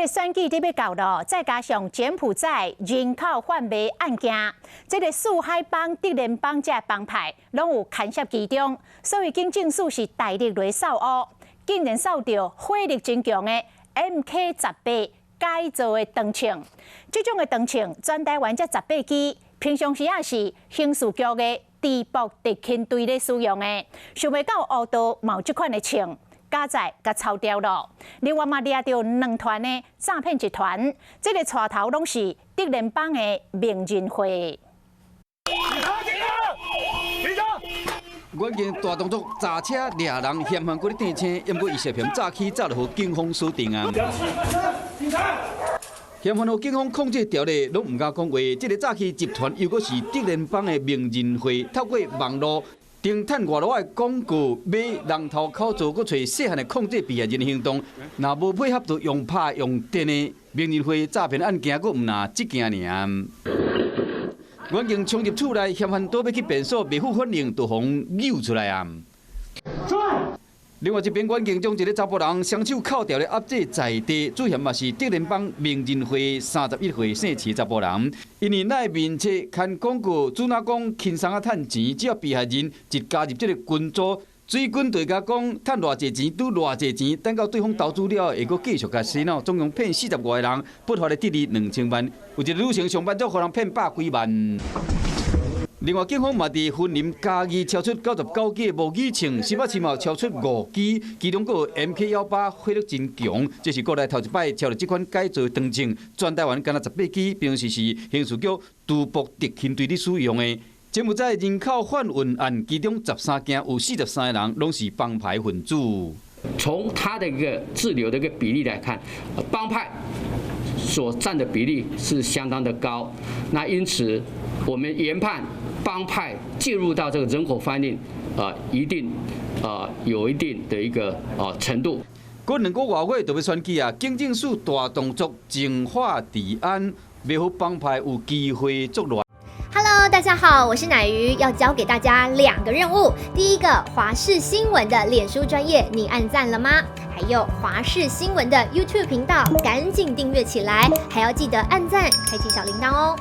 選舉欲到囉，再加上柬埔寨人口販賣案件，這个四海幫、竹聯幫這幫派攏有牽涉其中，所以警政署是大力來掃烏，竟然掃著火力真強的 MK 18改造的長槍。這種的長槍全台灣才十八支，平常時也是刑事局的緝捕特勤隊咧使用的，想袂到烏道嘛有這款的槍。加載共抄掉囉。另外嘛掠著兩團的詐騙集團，這个帶頭攏是竹聯幫的名人會。警察，警察！遠警大動作，砸車掠人，嫌犯閣咧掟車，毋過伊涉嫌詐欺，早就予警方鎖定啊。警察！嫌犯予警方控制牢咧，攏毋敢講話。這个詐欺集團又閣是竹聯幫的名人會，透過網路偵探外路的廣告，買人頭口罩，閣揣細漢的控制被害人的行動。若無配合，就用拍用電的。名人會詐騙案件，閣毋若這件爾。遠警衝入厝內，嫌犯倒欲去便所，袂赴反應，就予搝出來啊！另外一邊，遠警將一个查埔人雙手銬牢咧壓制在地，主嫌嘛是竹聯幫名人會31歲姓徐查埔人。因為內面冊刊廣告，主打講輕鬆仔趁錢，只要被害人一加入這个群組，水軍就會共講趁偌濟錢，拄偌濟錢，等到對方投資了，會閣繼續共洗腦，總共騙40外个人，不法的得利2000萬。有一个女性上班族，予人騙100幾萬。另外，警方嘛佇雲林嘉義抄出99支模擬槍，新北市嘛抄出五支，其中閣有 MK18火力真強，這是國內頭一擺抄著這款改造長槍，全台灣干焦十八支，平時是刑事局緝捕特勤隊咧使用的。柬埔寨人口販運案，其中13件有43個人攏是幫派分子。從他的一個滯留的一個比例來看，幫派所佔的比例是相當的高。那因此，我們研判幫派介入到這個人口販運，一定有一定的一個程度。閣2個外月就欲選舉啊，警政署大動作淨化治安，袂予幫派有機會作亂。 Hello，大家好，我是奶魚，要交給大家兩個任務。第一個，華視新聞的臉書專頁，你按讚了嗎？還有華視新聞的 YouTube 頻道，趕緊訂閱起來，還要記得按讚，開啟小鈴鐺哦。